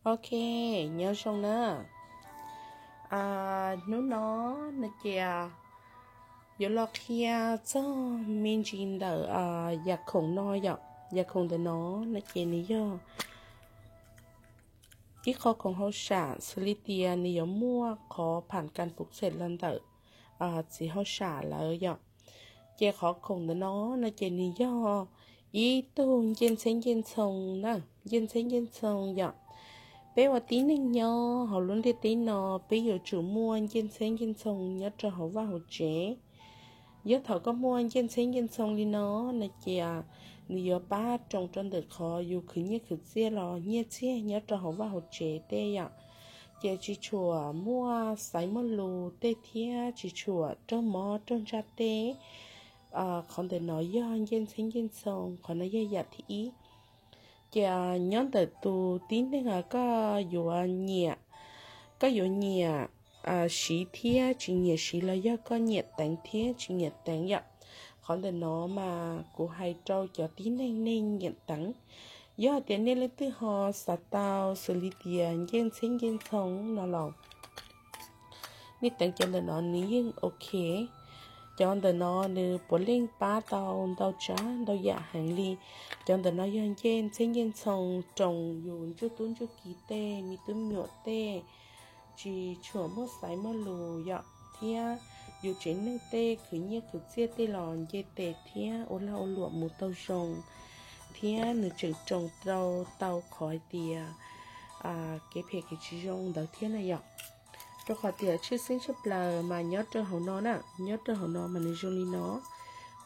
Ok, nyob zoo na. Hnub no no ces yuav los qhia txog me ntsis ntawm yam khoom no yom. Yam khoom ntawm no no ces nws yog ib qho khoom hauj sam xws li tias nws yuav muaj qhov pham kas puv xem los ntawm txiv hauj sam lawm yom. Ces qhov khoom ntawm no no ces nws yog ib tug ncej ntxheb ncej ntxhoo na, ncej ntxheb ncej ntxhoo yom. Peb ua tib neeg nyob hauv lub ntiaj teb no, peb yuav tsum muaj ncej ntxheb ncej ntxhoo nyob rau hauv vaj hauv tsev. Yog thaum koj muaj ncej ntxheb ncej ntxhoo li no no ces nws yuav pab roos rau ntawm qhov yus khwv nyiaj khwv txiaj los nyiaj txiag nyob rau hauv vaj hauv tsev tej yom. Ces tsis tshua muaj xaiv muaj lus tej thiab tsis tshua raug mob raug ntsaj tej. Qhov ntawm no yog ncej ntxheb ncej ntxhoo, qhov no yog yam thib ib. Ces nyob ntawm tus tib neeg koj yuav nyiam, koj yuav nyiam siv thiab tsis nyiam siv los yog koj nyiam teev thiab tsis nyiam teev yom. Qhov ntawm no mas kuv hais rau cov tib neeg nej nyiam teev. Yog hais tias nej leej twg ho xav tau xws li tias ncej ntxheb ncej ntxhoo no los nej teev cov ntawm no nws yeej ok. Cov ntawm no nws puav leej pab tau ntau tsav ntau yam heev li. Cov ntawm no yog ncej ntxheb ncej ntxhoo roos yus ntsuj tub ntsuj ki tej, me tub me nyuam tej, tsis tshua muaj xaiv muaj lus yom, thiab yus tsev neeg tej khwv nyiaj khwv txiaj tej los nce tes thiab ua lag ua luam mus tau zoo, thiab nws tseem roos rau tau qhov hais tias kev phem kev tsis zoo ntawd thiab na yom. Rau qhov tias tshwj xeeb tshaj plaws mas nyob rau hauv no na, nyob rau hauv no mas nws zoo li no.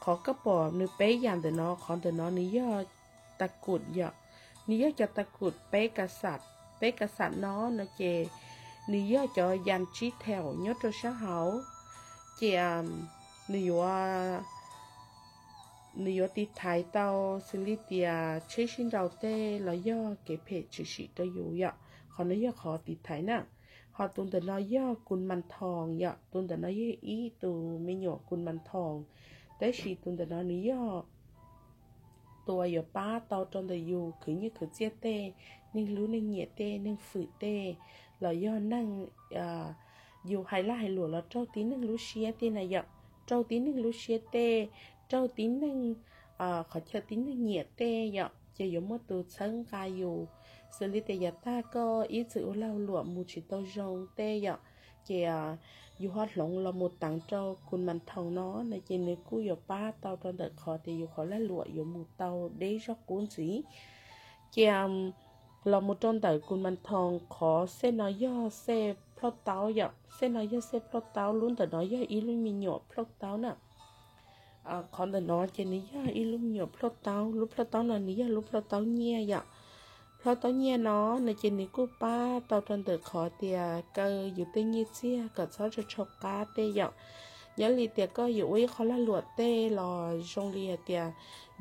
Qhov koj pom nws peb yam ntawm no, qhov ntawm no nws yog ta kum yom, nws yog cov ta kum peb ka xam, peb ka xam no no ces nws yog cov yas tsib thaum nyob rau sab hauv, ces nws yuav nws yuav tiv thaiv tau xws li tias tsheb sib nraus tej los yog kev phem tshwm sim rau yus yom. Qhov no yog qhov tiv thaiv na. Ho tus ntawm no yog kus mas thoos yom, tus ntawm no yog ib tus me nyuam kus mas thoos, tab sis tus ntawm no nws yog tus uas yuav pab tau rau ntawm yus khwv nyiaj khwv txiaj tej, neeg hlub neeg nyiam tej, neeg fwm tej, los yog neeg yus hais laj hais luam los raug tib neeg lub siab tej na yom, raug tib neeg lub siab tej, raug tib neeg qhov chaw tib neeg nyiam tej yom, ces yuav muaj tus txhawb nqa yus. Xws li tias yav tag koj ib txwm ua lag luam mus tsis tau zoo tej yom, ces yus ho hloov los mus teev rau kus mas thoos no no ces nws kuj yuav pab tau rau ntawm qhov tias yus qhov lag luam yuav mus tau deb zog qub ntxiv. Ces los mus rau ntawm kus mas thoos qhov xej no yog xej plhauj taub yom, xej no yog xej plhauj taub, lub ntawm no yog ib lub me nyuam plhauj taub na. Qhov ntawm no ces nws yog ib lub me nyuam plhauj taub, lub plhauj taub no nws yog lub plhauj taub nyiaj yom. Plhauj taub nyiaj no no ces nws kuj pab tau rau ntawm qhov tias kaw yus tej nyiaj txiag kom txhob tso tshau qab tej yom. Nyob li tias koj yuav ua ib qho lag luam tej los zoo li hais tias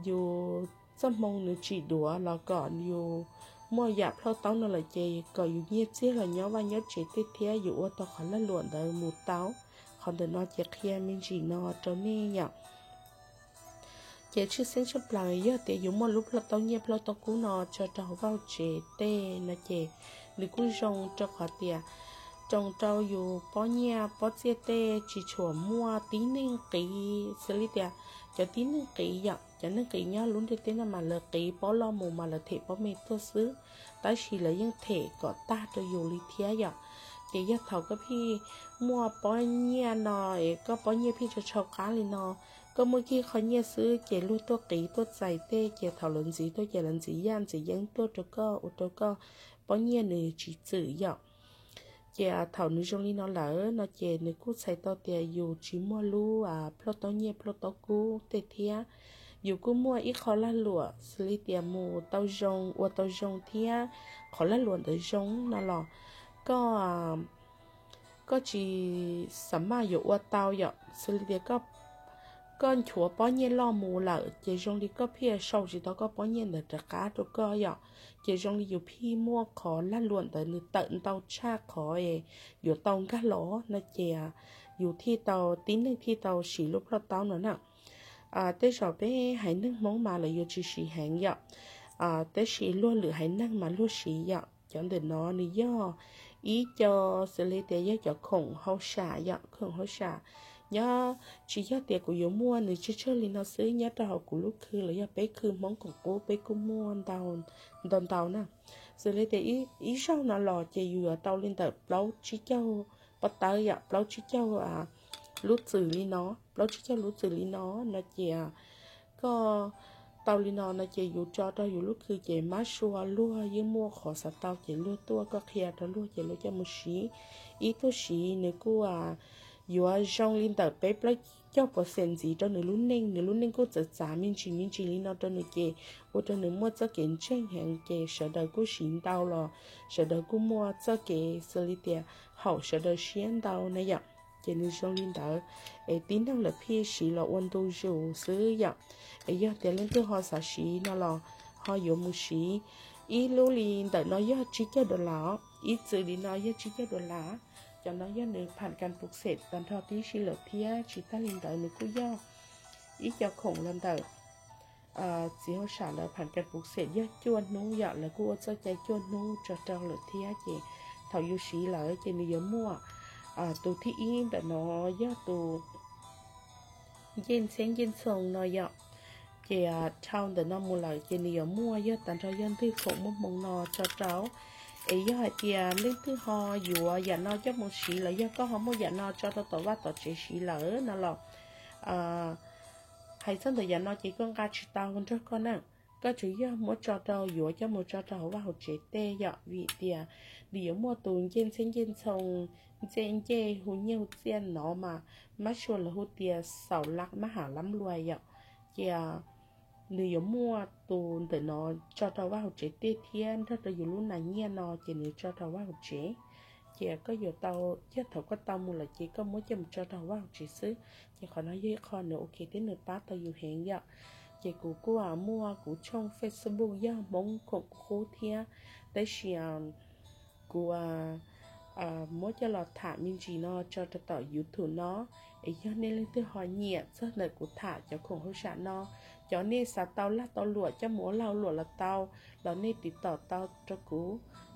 yus txoj hmoo nws tsim duav los kom yus muaj yam plhauj taub no lawm ces kom yus nyiaj txiag los nyob vaj nyob tsev tej thiab yus ua tau qhov lag luam ntawd mus tau. Qhov ntawm no ces qhia me ntsis no rau nej yom. Ces tshwj xeeb tshaj plaws yog tias yus muaj lub plhauj taub nyiaj plhauj taub kub no tso rau hauv vaj tsev tej no ces nws kuj zoo rau qhov tias roos rau yus pob nyiaj pob txiaj tej tsis tshua muaj tib neeg qiv, xws li tias cov tib neeg qiv yom, cov neeg qiv nyob lub ntiaj teb no mas lawv qiv pob loj mus mas lawv them pob me tuaj xwb, tab sis lawv yeej them kom tag rau yus li thiab yom. Ces yog thaum koj pheej muaj pob nyiaj no es koj pob nyiaj pheej tso tshau qab li no, koj muaj kiag qho nyiaj xwb ces luag tuaj qiv tuaj txais tej ces thaum lawv ntxiv tuaj ces lawv ntxiv yaj ntxiv yeeb tuaj rau koj ua rau koj pob nyiaj nws tsis txwm yom. Ces thaum nws zoo li no lawm no ces nws kuj txhais tau tias yus tsis muaj lub plhauj taub nyiaj plhauj taub kub tej thiab. Yus kuj muaj ib qho lag luam xws li tias mus tau zoo ua tau zoo thiab qhov lag luam ntawd zoo no los koj koj tsis xav maj yuav ua tau yom, xws li tias koj nchuav pob nyiaj loj mus lawm ces zoo li koj pheej sau tsis tau koj pob nyiaj ntawd rov qab rau koj yom. Ces zoo li yus pheej muaj qhov lag luam ntawd nws tawm ntau tshaj qhov yuav tau nkag los no ces yus thiaj tau, tib neeg thiaj tau siv lub plhauj taub no na. Tej zaum peb haiv neeg Hmoob mas lawv yuav tsis siv heev yom, tab sis luag lwm haiv neeg mas luag siv yom. Cov ntawm no nws yog ib co, xws li tias yog cov khoom hauj sam yom, khoom hauj sam. Nyob tsis yog tias kuv yuav muaj, nws tsawg tsawg li no xwb, nyob rau hauv kuv lub khw los yog peb khw Hmoob koom qub peb kuj muaj ntau ntau na. Xws li tias ib zaug no los ces yus yuav tau li ntawm plaub tsib caug pob tawb yom, plaub tsib caug lub txwm li no, plaub tsib caug lub txwm li no, no ces koj tau li no no ces yus tso rau yus lub khw ces mab sua luag yeej muaj qhov xav tau ces luag tuaj, koj qhia rau luag ces luag coj mus siv. Ib tug siv nws kuj yuav zoo li ntawm peb plaub caug percent ntxiv rau nws lub neej, nws lub neej kuj txawv txav me ntsis me ntsis li no rau nws ces ua rau nws muaj txoj kev ntseeg heev ces sawv daws kuj siv ntau los sawv daws kuj muaj txoj kev xws li tias haum sawv daws siab ntau na yom. Ces nws zoo li ntawd, es tib neeg lawv pheej siv los ua ntu zus xwb yom. Es yog tias leej twg ho xav siv no los ho yuav mus siv. Ib lub li ntawm no yog tsib caug dollar, ib txwm li no yog tsib caug dollar. Cov no yog nws pham kas pum xem tag nrho tib si lawm thiab tsis tag li ntawd nws kuj yog ib co khoom los ntawm txiv hauj sam lawv pham kas pum xem yog cuaj hnub yom, lawv kuj ua txoj cai cuaj hnub tso rau lawm thiab ces thaum yus siv lawm ces nws yuav muaj tus thib ib ntawm no yog tus ncej ntxheb ncej ntxhoo no yom. Ces dhau ntawm no mus lawm ces nws yuav muaj yog tag nrho yog ntwg khoom muaj hmoo no tso rau. Es yog hais tias leej twg ho yuav yam no coj mus siv los yog koj ho muaj yam no tso rau tom vaj tom tsev siv lawm no los, hais txog ntawm yam no ces koj nqa tsis tau nrog koj na. Koj tsuas yog muab tso rau, yuav coj mus tso rau hauv vaj hauv tsev tej yom, vim tias nws yuav muaj tus ncej ntxheb ncej ntxhoo, ncej ncej hu nyiaj hu txiaj no mas mab sua lawv hu tias xaum lab mab ham lab luas yom. Ces nws yuav muaj tus ntawm no tso rau vaj hauv tsev tej thiab nrog rau yus lub nas nyiaj no ces nws tso rau vaj hauv tsev. Ces koj yuav tau, yog thaum koj tau mus lawm ces koj muab coj mus tso rau hauv vaj hauv tsev xwb. Ces qhov no yog ib qho nws ok thiab nws pab tau yus heev yom. Ces kuv kuj muaj kuv tshooj Facebook yog Hmoob Khoom Qub thiab, tab sis kuv muab coj los tham me ntsis no tso rau tom YouTube no. Es yog nej leej twg ho nyiam txog ntawm kuv tham cov khoom hauj sam no, cov nej xav tau lag tau luam coj mus ua lag ua luam los tau, los nej tiv tauj tau rau kuv.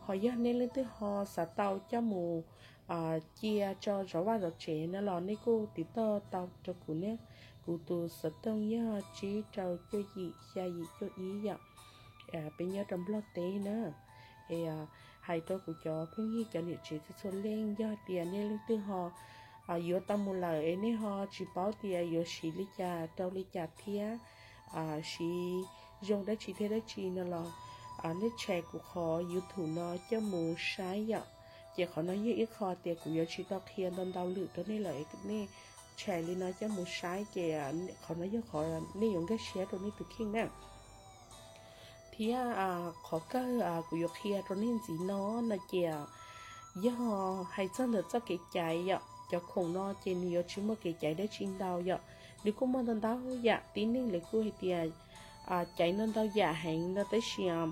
Ho yog nej leej twg ho xav tau coj mus cia tso zov vaj zov tsev no los nej kuj tiv tauj tau rau kuv ne. Kuv tus xov tooj yog tsib rau cuaj yim xya yim cuaj ib yom. Peb nyob rau Nplog teb na. Es hais rau kuv cov phooj ywg cov niam tsev txhua txhua leej, yog tias nej leej twg ho yuav tau mus lawm es nej ho tsis paub tias yuav siv li cas rau li cas thiab siv zoo dab tsi thiab dab tsi no los nej tshem kuv qhov YouTube no coj mus saib yom. Ces qhov no yog ib qho tias kuv yuav tsis tau qhia ntau ntau lwm rau nej lawm, nej tshem li no coj mus saib ces qhov no yog qhov nej yuav nkag siab rau nej tus kheej na. Thiab qhov kawg kuv yuav qhia rau nej ntxiv no no ces yog hais txog ntawm txoj kev caiv yom, cov khoom no ces nws yuav tsis muaj kev caiv dab tsi ntau yom. Nws kuj muaj ntau ntau yam, tib neeg lawv kuj hais tias caiv ntau ntau yam heev no tab sis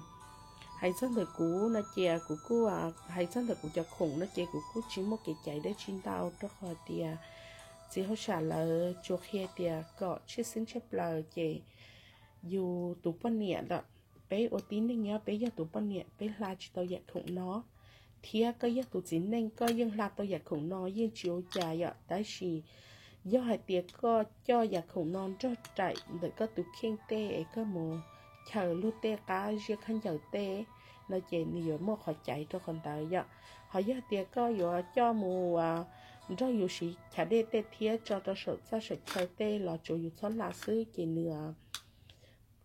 hais txog ntawm kuv no ces kuv kuj, hais txog ntawm kuv cov khoom no ces kuv kuj tsis muaj kev caiv dab tsi ntau rau qhov tias txiv hauj sam lawv tsuas qhia tias kom tshwj xeeb tshaj plaws ces yus tus poj niam lawm, peb ua tib neeg nyob peb yog tus poj niam peb hla tsis tau yam khoom no, thiab koj yog tus txiv neej koj yeej hla tau yam khoom no yeej tsis ua cas yom, tab sis yog hais tias koj coj yam khoom no nrog raim ntawm koj tus kheej tej es koj mus chaws luag tej qab ziab khaub ncaws tej no ces nws yuav muaj qhov caiv rau qhov ntawd yom. Ho yog tias koj yuav coj mus nrog yus siv chav dej tej thiab tso rau saum txaj saum chaw tej los tsuav yus txhob hla xwb ces nws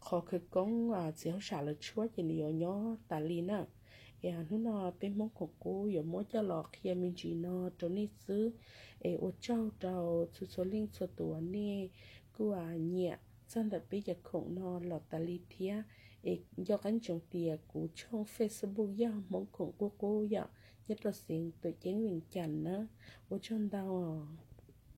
qhov khawv koob txiv hauj sam lawv tshuab ces nws yuav nyob tas li na. Es hnub no peb Hmoob Khoom Qub yuav muab coj los qhia me ntsis no rau nej xwb. Es ua tsaug rau txhua txhua leej txhua tus uas nej kuj nyiam txog ntawm peb cov khoom no los tas li thiab. Es nco qab ntsoov tias kuv tshooj Facebook yog Hmoob Khoom Qub Qub yom, nyob rau xeev Tuam Ceeb Vees Cas na. Ua tsaug ntau.